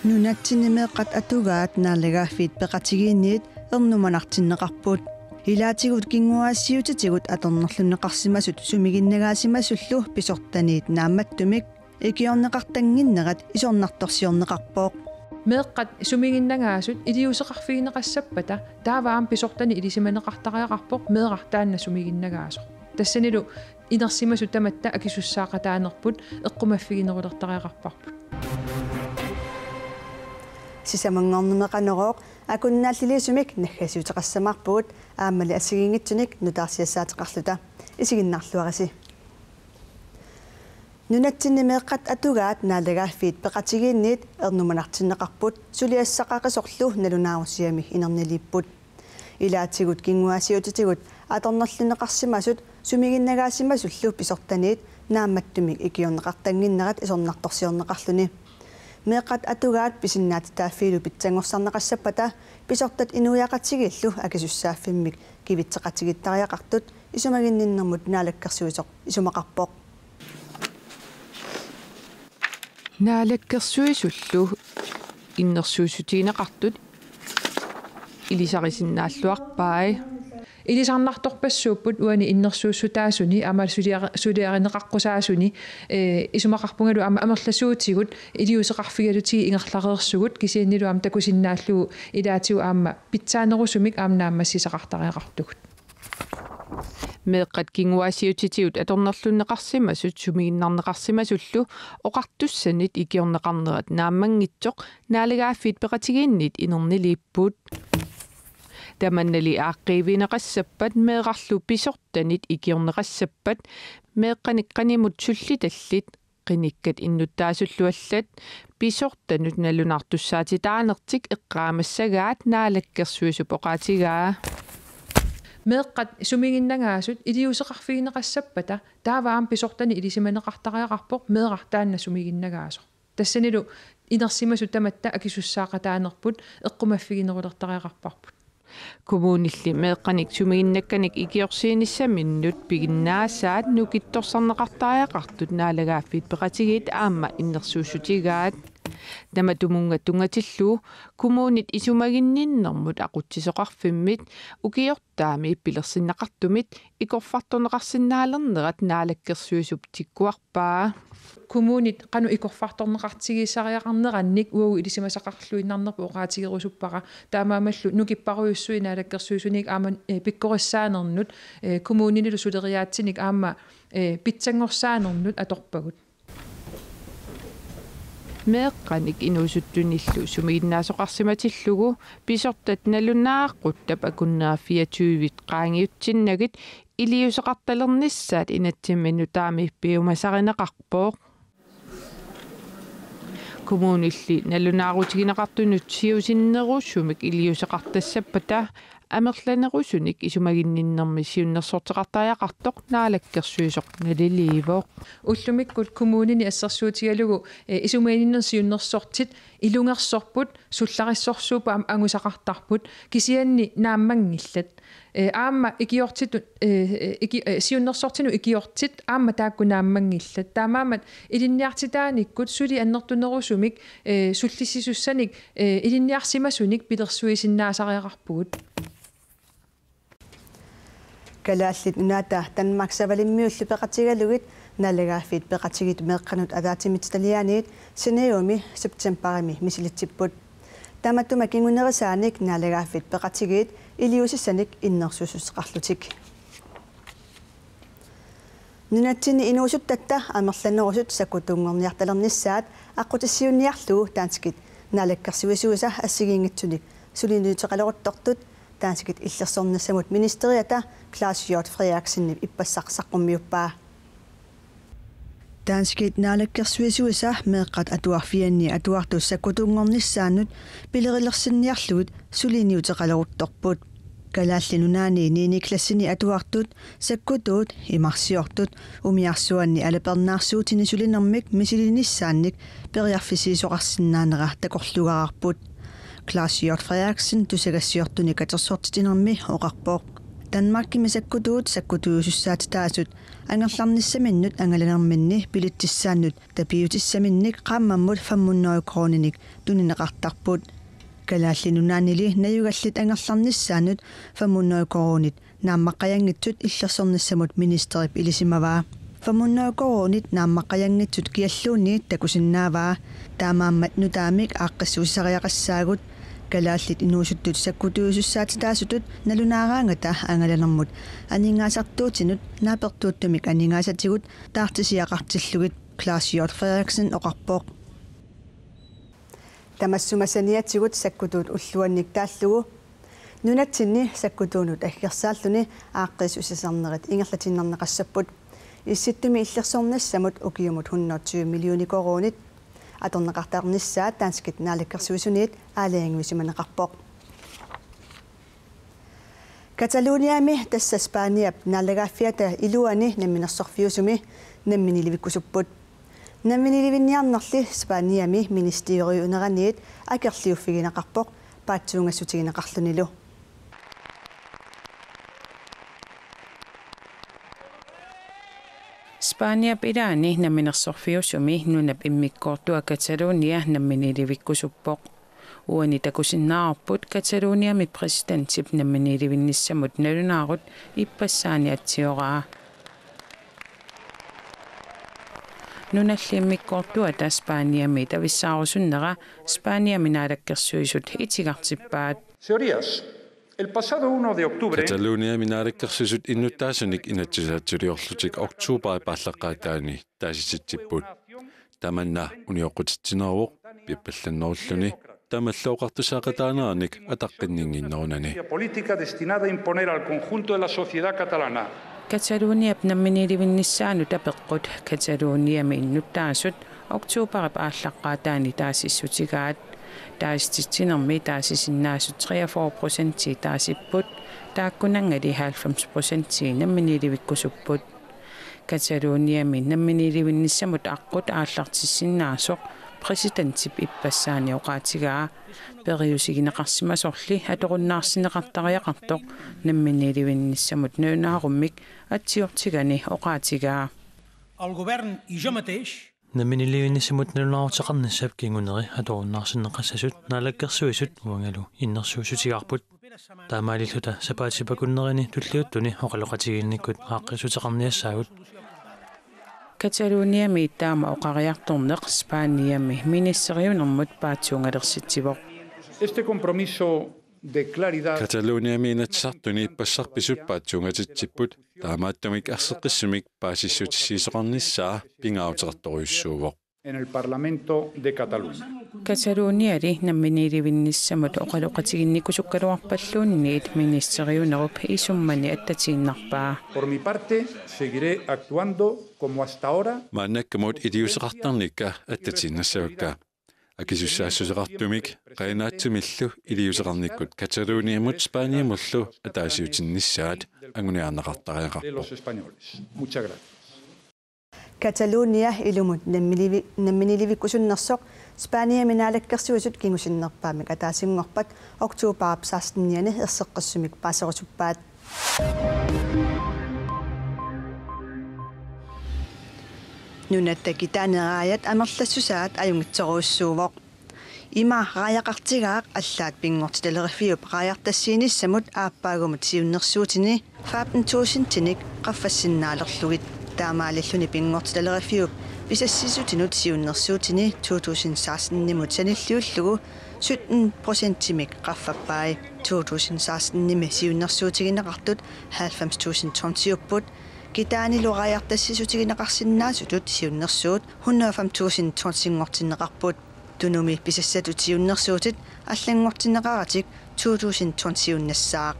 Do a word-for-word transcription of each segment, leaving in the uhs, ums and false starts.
Nunatsinni meeqqat atugaat Naalagaaffiit Peqatigiinniit ernumanartinneqarput. Ilaatigut kinguaassiuutitigut atornerlunneqarsimasut sumiginnagaasimasullu pisortaniit naammattumik ikiorneqartannginnerat isornartorsiorneqarpoq. Meeqqat sumiginnagaasut iliuuseqarfigineqassappata taava aamma pisortanit ilisimaneqartariaqarpoq meeraq taanna sumiginnagaasoq. Tassanilu inersimasut tamatta akisussaaqataanerput eqqumaffiginerulertariaqarparput. Sisamanngornermi Qanorooq akunnaalliliisumik naggasiuteqassamaarpugut aammali assigiinngitsunik nutaarsiassaateqarluta. Isiginnaarluarisi. Nunatsinni meeqqat atugaat Naalagaaffiit Peqatigiinniit ernumanartinneqarput suliassaqaqisorlu nalunaarusiami inerniliipput. Ilaatigut kinguaassiuutitigut atornerlunneqarsimasut sumiginnagaasimasullu pisortaniit naammattumik ikiorneqartannginnerat isornartorsiorneqarluni. Meeqqat atugaat pisinnaatitaaffiilu pitsanngorsarneqassappata pisortat inuiaqatigiillu akisussaaffimmik kivitseqatigiittariaqartut isumaginninnermut naalakkersuisoq isumaqarpoq. Naalakkersuisullu innersuussutigineqartut ilisarisinnaalluarpai. Ilisarnartorpassuupput uani innersuussutaasuni aamma suliar-, suliarineqaqqusaasuni, ee, isumaqarpungalu aamma amerlasuutigut iliuuseqarfigalutigu ingerlareersugut kisiannilu aamma takusinnaallugu ilaatigut aamma pitsaanerusumik aamma naammassisaqartariaqartugut. Meeqqat kinguaassiuutitigut atornerlunneqarsimasut sumiginnarneqarsimasullu oqartussanit ikiorneqarnerat naammanngitsoq Naalagaaffiit Peqatigiinniit inerniliipput. Tamannali aaqqiivigineqassappat meerarlu pisortanit ikiorneqassappat meeqqanik qanimut sullitallit qinikkat innuttaasullu allat pisortanut nalunaartussaatitaanertik eqqaamassagaat Naalakkersuisup oqaatigaa. Meeqqat sumiginnagaasut iliuuseqarfigineqassappata taava aamma pisortanit ilisimaneqartariaqarpoq meeraq taanna sumiginnagaasoq. Tassanilu inersimasut tamatta akisussaaqataanerput eqqumaffiginerulertariaqarparput. Kommunilli meeqqanik sumiginnakkanik ikiorsiinissaminnut piginnaasaat nukittorsarneqartariaqartut Naalagaaffiit Peqatigiit aamma innersuussutigaat. Tamatumunnga tunngatillugu kommunit isumaginninnermut aqutsisoqarfimmit ukiortaami pilersinneqartumit ikorfartorneqarsinnaalernerat Naalakkersuisup tikkuarpaa. Kommunit qanoq ikorfartorneqartigisariaqarnerannik uagut ilisimasaqarluinnarnerput oqaatigerusuppara. Taamaammallu nukipparujussuit Naalakkersuisuniit aamma, eh, pikkorissaanermut, eh, kommuninilu suleriaatsinik aamma, eh, pitsanngorsaanermut atorpagut. Meeqqanik inuusuttunillu sumiginnaasoqarsimatillugu pisortat nalunaaquttap akunnerat fireogtyvit qaangiutsinnagit iliuuseqartalernissaat inatsimmi nutaami piumasarineqarpoq. Kommunilli nalunaarutigineqartunut siusinnerusumik iliuuseqartassappata amerlanerusunik isumaginninnermi siunnersorteqartariaqartoq Naalakkersuisoq naliliivoq. Ullumikkut kommunini assersuutigalugu, eh, isumaginninnermi siunnersortit ilungersorput, sullarissorsuupput aamma angusaqartarput, kisianni naammanngillat. Eh, aamma ikiortitut, eh, eh, iki-, eh, siunnersortinut ikiortit aamma taakku naammanngillat. Taamaammat ilinniartitaanikkut suli annertunerusumik, eh, sullissisussanik, eh, ilinniarsimasunik pilersuisinnaasariaqarpugut. Kalaallit Nunaata Danmark Savalimmiullu peqatigalugit Naalagaaffiit Peqatigiit meeqqanut ataatsimiititaliaaniit Sanajuumi septembarimi misilitsipput. Tamatuma kingunerisaanik Naalagaaffiit Peqatigiit iliuusissanik innersuussuteqarlutik. Nunatsinni inuusuttatta amerlanerusut sakkutuunngorniartalernissaat aqqutissiuunniarlugu danskit naalakkersuisuisa assigiinngitsunik suliniuteqaleruttortut danskit illersornissamut ministeriata Claus Hjort Frederiksenip ippassaq saqqummiuppaa. Danskit naalakkersuisuisa meeqqat atuarfianni atuartut sakkutuunngornissaannut pilerilersinniarlugit suliniuteqaleruttorput. Kalaallit Nunaanni niende klassini atuartut sakkutuut, imarsiortut, umiarsuanni alapernaarsuutini sulinermik misilinissaannik periarfissuisoqarsinnaanera takorluugararput. Claus Hjort Frederiksen tusagassiortunik katersortitinermi oqarpoq. Danmarkimi sakkutuut sakkutuusussaatitaasut angerlarnissaminnut angalanerminni bilitsissaannut tapiutissaminnik qaammammut femhundrede koruuninik tunineqartarput. Kalaallit Nunaannili najugallit angerlarnissaannut femhundrede koruunit naammaqqajanngitsut illersornissamut ministerip ilisimavaa. Femhundrede koruunit naammaqqajanngitsut kialluunniit takusinnaavaa. Taamaammat nutaamik aaqqissuussisariaqassaagut. Kalaallit inuusuttut sakkutuusussaatitaasutut nalunaaraangata angalanermut aningaasartuutinut naapertuuttumik aningaasatigut taartisiaqartillugit, Claus Hjort Frederiksen oqarpoq. Tamassuma saniatigut sakkutuut ulluannik taallugu nunatsinni sakkutuunut aggersaalluni aaqqiissutisarnerit ingerlatiinnarneqassapput. Issittumi illersornissamut ukiumut hundrede og tyve millioner koruunit atorneqartarnissaa danskit naalakkersuisuniit aalajangiussimaneqarpoq. Cataloniami, tassa Spaniap naalagaaffiata iluani namminersorfiusumi, namminiilivikkusupput. Namminiilivinniarnerli Spaniami ministeriuneraniit akerliuffigineqarpoq paatsuungassutigineqarlunilu. Spaniap ilaani namminersorfiusumi nunap immikkoortua Catalonia namminiilivikkusuppoq. Uani takusinnaavarput Cataloniami præsidentip namminiilivinnissamut nalunaarut ippassaani atsioraa. Nunalli immikkoortuata Spaniami tavissaarusunnera Spaniami naalakkersuisut itigartippaat. Señorías, el pasado uno de octubre, Cataloniami naalakkersuisut innuttaasunik inatsisartuliorlutik oktoberip aallaqqaataani taasititsipput. Tamanna unioqqutitsineruvoq piappallannerulluni, tamallu oqartussaqataanerannik ataqqinninnginnerunani. Política destinada a imponer al conjunto de la sociedad catalana. Cataloniap namminiilivinnissaanut apeqqut Cataloniami innuttaasut oktoberip aallaqqaataani taasissutigaat. Taasititsinermi taasisinnaasut treogfyrre procentii taasipput, taakkunanngali halvfems procentii namminiilivikkusupput. Cataloniami namminiilivinnissamut aqqut aallartissinnaasoq præsidentip ippassaani oqaatigaa. Periusigineqarsimasorli atorunnaarsinneqartariaqartoq namminiilivinnissamut nalunaarummik atsiortigani oqaatigaa. El govern i jo mateix. Namminiilivinnissamut nalunaaruteqarnissap kinguneri atorunnaarsinneqassasut naalakkersuisut uangalu innersuussutigaarput. Taamaalilluta sapaatip akunnerini tulliuttuni oqaloqatigiinnikkut aaqqiissuteqarniassaagut. Cataloniami taama oqariartorneq Spaniami ministeriunermut paatsuungalersitsivoq. Este compromiso de claridad. Cataloniami Inatsisartuni ippassarpisut paatsuungatitsipput, taamaattumik erseqqissumik paasissutissiisoqarnissaa pingaaruteqartorujussuuvoq. En el Parlamento de Cataluña. Cataloniali namminiilivinnissamut oqaloqatigiinnikkusukkaluarpalluunniit ministeriunerup isummani attatiinnarpaa. Por mi parte, seguiré actuando como hasta ahora. Maannakkumut iliuuseqartarnikka attatiinnassavakka. Akisussaassuseqartumik qajanaattumillu iliuuseqarnikkut Cataloniamut Spaniamullu ataasiutinnissaat anguniarneqartariaqarpoq. De los españoles. Muchas gracias. Catalonia ilumut namminiilivi-, namminiilivikkusunnersoq Spaniami naalakkersuisut kingusinnerpaamik ataasinngorpat oktoberip sekstenianni erseqqissumik paaserusuppaat. Nunatta kitaani raajat amerlassusaat ajunngitsorujussuuvoq. Ima raajaqartigaaq allaat Pinngortitaleriffiup raajartassiinissamut aappaagumut siunnersuutini femten tusindinik qaffassinnaalerlugit. Taamaalilluni Pinngortitaleriffiup pisassiissutinut siunnersuutini to tusind sekstenimut sanilliullugu sytten procentimik qaffappai. To tusind sekstenimi siunnersuutigineqartut halvfems tusind tonsiupput. Kitaanilu raajartassiissutigineqarsinnaasutut siunnersuut hundrede og fem tusind tonsinngortinneqarput. Tunumi pisassatut siunnersuutit allanngortinneqaratik to tusind tonsiunnassaaq.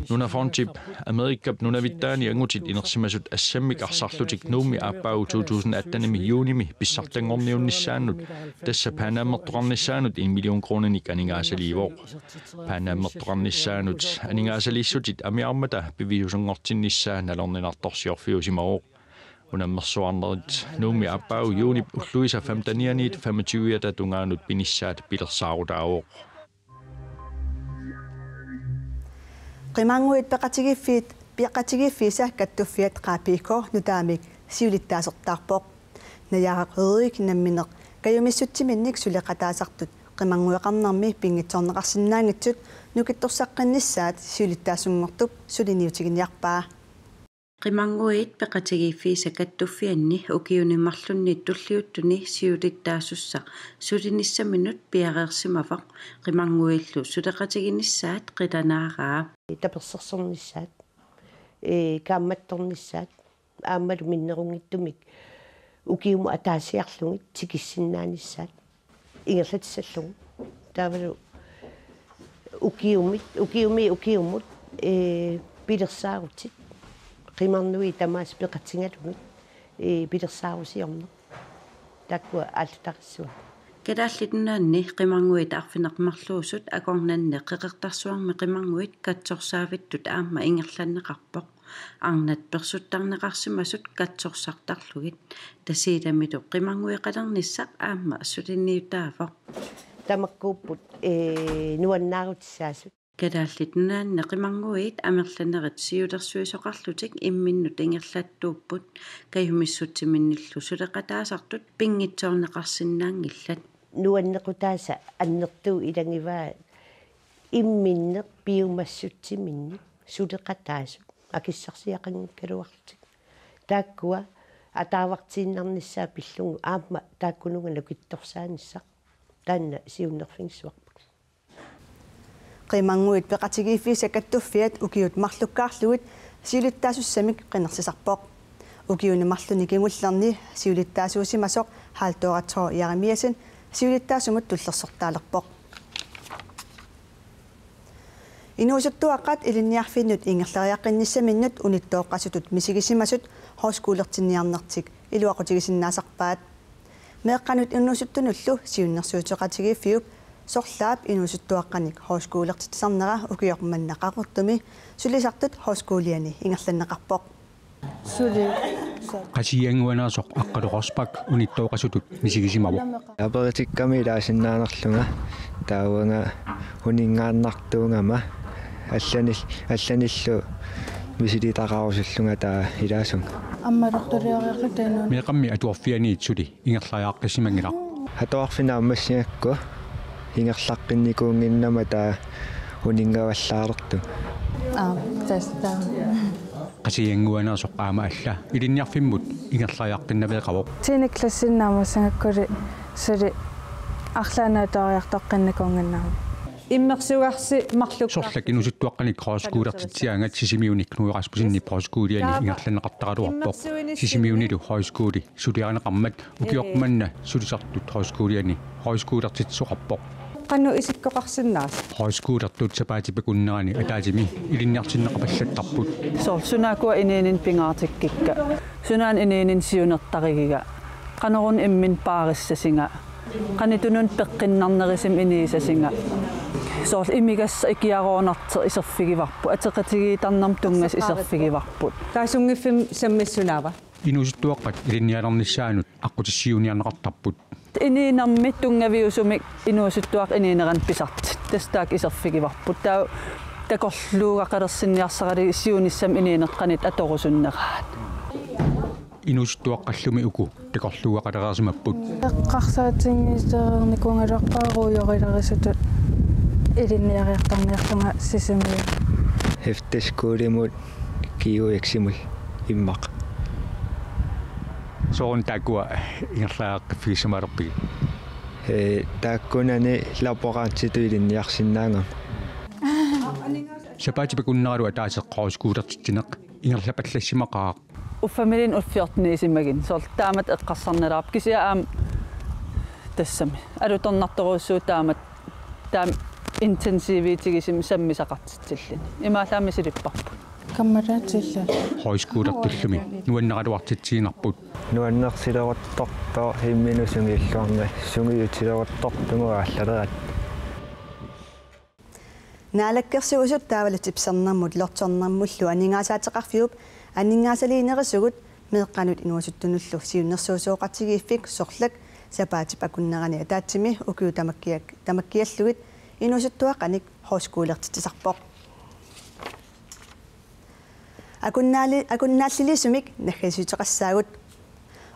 Nunafondip Amerikap nunavittaani angutit inersimasut assammik arsarlutik Nuummi aappaagu to tusind attenimi juunimi pissartanngorniunnissaannut, tassa Panammertoqarnissaanut en million koruuninik aningaasaliivoq. Panammertoqarnissaanut aningaasaliissutit amiarmata piviusunngortinnissaa nalorninartorsiorfiusimavoq. Unammersuarnerit Nuummi aappaagu juunip ulluisa femtenianiit femogtyviata tungaanut pinissaat pilersaarutaavoq. Qimannguit peqatigiiffiit, peqatigiiffiisa kattuffiat Q P K nutaamik siulittaasortaarpoq. Najaaraq Ulrik nammineq kajumissutsiminnik suleqataasartut qimanngueqarnermi pinngitsoorneqarsinnaanngitsut nukittorsaqqinnissaat siulittaasunngortup suliniutiginiarpaa. Qimannguit peqatigiiffiisa kattuffianni ukiuni marlunni tulliuttuni siulittaasussaq sulinissaminut piareersimavoq, qimannguillu suleqatiginissaat qilanaaraa. Tapersersornissaat, ee, kaammattornissaat, aammalu minnerunngitsumik ukiumut ataasiarlugit tikissinnaanissaat ingerlatissallugu. Taavalu ukiumit, ukiumi, ukiumut, ee, pilersaarutit, qimarnui tamaasa peqatigalugit, ee, pilersaarusiorneq. Taakkua aallutarissuunga. Kalaallit Nunaanni qimannguit arfineq-marluusut akornanni Qeqertarsuarmi qimannguit katsorsaavittut aamma ingerlanneqarpoq. Arnat persuttarneqarsimasut katsorsartarlugit. Tasiilamilu qimanngueqalernissaq aamma suliniutaavoq. Tamakkuupput, ee, nuannaarutissaasut. Kalaallit Nunaanni qimannguit amerlanerit siulersuisoqarlutik imminnut ingerlattuupput, kajumissutiminnillu suleqataasartut pinngitsoorneqarsinnaanngillat. Nuannequtaasa annertuut ilagivaat imminneq piumassutsiminnik suleqataasut akissarsiaqanngikkaluarlutik. Taakkua ataavartiinnarnissaat pillugu aamma taakkununnga nukittorsaanissaq. Taanna siunnerfigissavarput. Qimannguit peqatigiiffiisa kattuffiat ukiut marlukkaarlugit siulittaasussamik qinersisarpoq. Ukiuni marlunni kingullerni siulittaasuusimasoq Halldora Thor Jeremiassen siulittaasumut tullersortaalerpoq. Inuusuttuaqqat ilinniarfinnut ingerlariaqqinnissaminnut unittooqqasutut misigisimasut højskolertinniarnertik iluaqutigisinnaasarpaat. Meeqqanut inuusuttunullu siunnersuuteqatigiiffiup sorlaap inuusuttuaqqanik højskolertitsisarnera ukioq manna Qaqortumi sulisartut højskoliani ingerlanneqarpoq. Suli. Qasigiannguaneersoq Aqqalu Rosbach unittooqqasutut misigisimavoq. Aperitikkama ilaasinnaanerlunga taavunga uninngaannartuugama allanil-, allanillu misilitaqarusullunga taava ilaasunga. Ammalortulioriarluta inuun. Meeqqammi atuarfianiit suli ingerlariaqqissimanngilaq. Atuarfiit naammassigakku ingerlaqqinnikuunnginnama taava uninngavallaalertunga. Aa, tassa taava. Qasigiannguaneersoq aamma alla ilinniarfimmut ingerlariaqqinnaveeqavoq. Tiende klassini naammassigakkuli suli arlaannik atuariartoqqinnikuunnginnama. Immersugarsi marluk. Sorlak inuusuttuaqqanik højskolertitsigaangat Sisimiuni Knud Rasmussenip højskoliani ingerlanneqartaraluarpoq. Sisimiunilu højskoli suliarineqarmat ukioq manna sulisartut højskoliani højskolertitsisoqarpoq. Qanoq isikkoqarsinnaasut? Højskolertut sapaatip akunnerani ataatsimi ilinniartinneqapallattarput. Soorlu sunaakua inuuninni pingaartikkikka. Sunaana inuuninni siunertarigiga. Qanoruna imminut paarissasinga. Qanoq tunun peqqinnarnerusumik inuussasinga. Soorlu imigassaq ikiaroornartoq iserfigivarput. Ateqatigiittarnermut tunngasut iserfigivarput. Taasunngiffimmi sammissunaava? Inuusuttuaqqat ilinnialernissaannut aqqutissiuunniarneqartarput. Inuunermi tunngaviusumik inuusuttuaqqat inuunerannik pisartut. Tassa taakku iserfigivarput. Taava takorluugaqalersinniarsaralugit siunissami inuuneq qanoq atorusunneraat. Inuusuttuaqqallumi uku takorluugaqalereersimapput. Eqqarsaatiginngisareernikuugaluarpara ruujorilerisutut ilinniariartarniarlunga Sisimiuni. Efterskolimut G U X-imut immaqa. Sooruna taakkua ingerlariaqqiffigissamaalerpigit? Ee, taakkunani laborantsitut ilinniarsinnaagama. Sapaatip akunneralu ataaseq højskolertitsineq ingerlapallassimaqaaq. Uffa familiini fjorteniusimagunik, soorlu taamatut eqqarsarnalaarpoq, kisianni aamma tassami alutornartorujussuuvoq taamatut, taama intensiviutigisumik sammisaqartitsilluni. Imaallaat misilipparput. Kammalaatsillu. Højskolertullumi nuanneraluartitsiinnarput. Nuannersileruttortoq imminut sungiulluarnani, sungiutileruttortunga aallaleratta. Naalakkersuisut taavalu Tipsernermut Lottornermullu Aningaasaateqarfiup aningaasaliinerisugut meeqqanut inuusuttunullu siunnersuisoqatigiiffik Sorlak sapaatip akunnerani ataatsimi ukiut tamakkiak-, tamakkiallugit inuusuttuaqqanik højskolertitsisarpoq. Akunnaali-, akunnaalliliisumik naggasiuteqassaagut.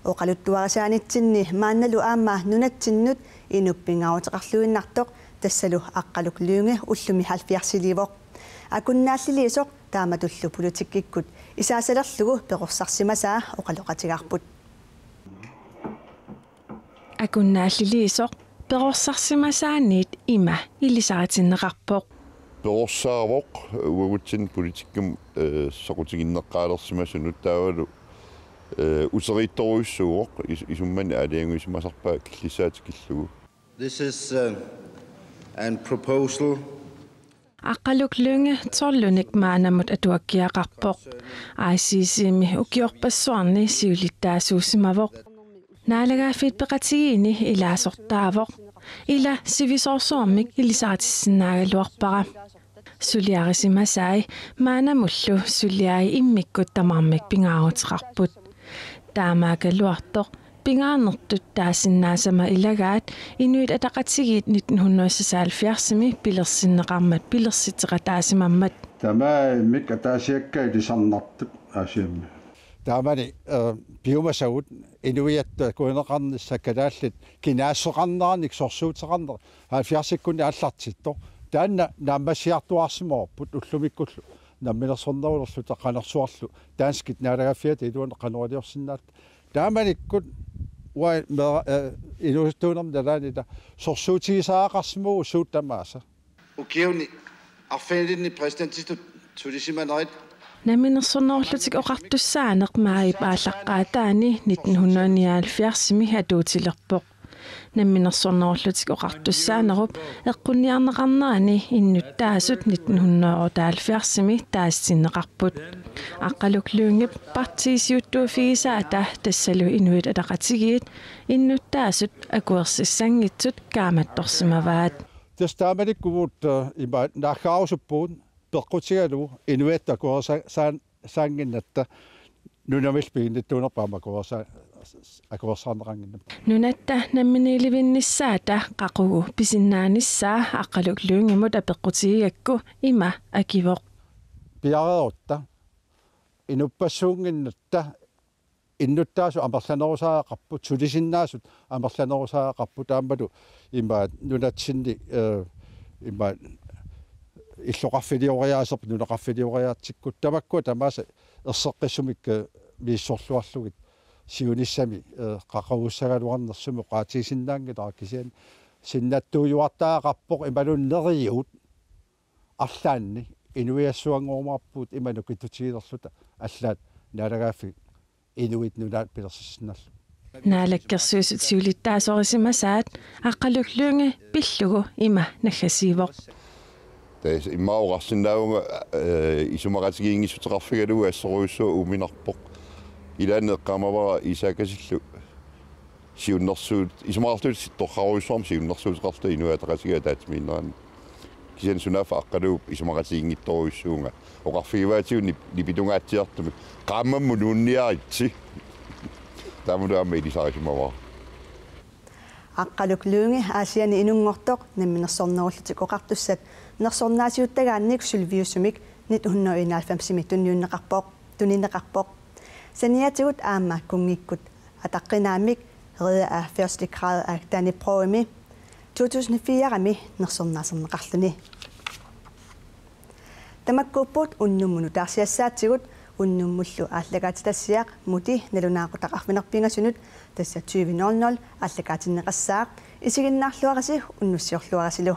Oqaluttuarisaanitsinni maannalu aamma nunatsinnut inup pingaaruteqarluinnartoq tassalu Aqqaluk Lynge ullumi halvfjerdsiliivoq. Akunnaalliliisoq taamatullu politikkikkut isaasalerlugu perorsarsimasaa oqaloqatigaarput. Akunnaalliliisoq perorsarsimasaaniit ima ilisaritinneqarpoq. Perorsaavoq uagutsinnut politikkimut, eh, soqutiginneqqaalersimasunut taavalu, eh, uteriittorujussuuvoq is-, isummanni aalajangiusimasarpaa killissaa tikillugu. This is, uh, an proposal. Aqqaluk Lynge tolvinik maannamut atuakkiaqarpoq. I C C-mi ukiorpassuarni siulittaasuusimavoq. Naalagaaffiit Peqatigiinni ilaasortaavoq. Ila sivisoorsuarmik ilisaritissinnaagaluarpara. Suliarisimasai maannamullu suliai immikkut tamarmik pingaaruteqarput. Taamaakkaluartoq pingaarnertut taasinnaasama ilagaat Inuit Ataqatigiit nitten hundrede seksoghalvfjerdsimi pilersinneqarmat pilersitseqataasimammat. Tamarmik ataasiakkaat ilisarnartut Aasiammi. Taamani, eh, piumasagut inuiattut akuerineqarnissaq kalaallit kinaassuseqarnerannik sorsuuteqarneq halvfjerdsikkunni aallartittoq. Taanna naammassiartuaarsimavarput ullumikkullu namminersornerulerluta qanorsuarlu danskit naalagaaffiata iluani qanoq iliorsinnaalluta. Taamanikkut uanga meera-, eh, inuusuttuunermi nalaanila sorsuutigisariaqarsimavugut suut tamaasa. Ukiuni arfinilinni præsidentitut sulisimanerit. Namminersornerullutik Oqartussaaneq maajip aallaqqaataani nitten hundrede nioghalvfjerdsimi atuutilerpoq. Namminersornerullutik Oqartussaanerup eqqunniarneqarnerani innuttaasut nitten hundrede otteoghalvfjerdsimi taasitinneqarput. Aqqaluk Lyngep partiit siuttuuffigisaata tassalu Inuit Ataqatigiit innuttaasut akuersissanngitsut kaammattorsimavaat. Tassa taamanikkumut, eh, ima naaggaarusuppugut peqqutigalugu inuiattut akuersa-, saan-, saannginnatta nunamillu piginnittuunerput aamma akuersa-, akuersaarneqannginnama. Nunatta namminiilivinnissaata qaqugu pisinnaanissaa Aqqaluk Lyngemut apeqqutigigakku ima akivoq. Piareerutta inuppassuunnginnatta innuttaasut amerlanerusariaqarput, sulisinnaasut amerlanerusariaqarput, aammalu ima nunatsinni, eh, ima illoqarfilioriaaserput nunaqarfilioriaatsikkut, tamakkua tamaasa erseqqissumik, eh, misissorluarlugit siunissami, eh, qaqugussagaluarnersumik oqaatigisinnaanngilara, kisianni sinnattuujuartariaqarpoq imaluunniit neriuut arlaanni inuiassuanngorumaarpugut ima nukittuutigilerluta allaat naalagaaffik Inuit Nunaat pilersissinnaallugu. Naalakkersuisut siulittaasorisimasaat Aqqaluk Lynge pillugu ima naggasiivoq. Tassa immaqa oqarsinnaavunga, eh, isumaqatigiinngissuteqarfigalugu assorujussuaq uuminarpoq. Ilaanni eqqaamavara Isak Asillu siunnersuut-, isumaqarluta torrarujussuarmik siunnersuuteqarluta Inuit Ataqatigiit ataatsimiinnerani. Kisianni sunaaffa Aqqaluup isumaqatigiinngitsorujussuuvunga. Oqarfigivaatigut nip-, nipitungaatsiartumik. Qaammammut nuunniaritsi. Taamalu aamma ilisarisimavara. Aqqaluk Lynge Aasianni inunngortoq Namminersornerullutik Oqartussat nersornaasiuttagaannik sølviusumik nitten hundrede og enoghalvfemsimi tunniunneqarpoq, tunineqarpoq. Saniatigut aamma kunngikkut ataqqinaammik Ridder af første Grad af Dannebrogimi to tusind og firemi nersornaaserneqarluni. Tamakkuupput unnummut nutaarsiassaatigut, unnummullu aallakaatitassiaq Muti nalunaaqutaq arfineq-pingasunut tassa tyve nul nul aallakaatinneqassaaq, isiginnaarluarisi unnussiorluarisilu.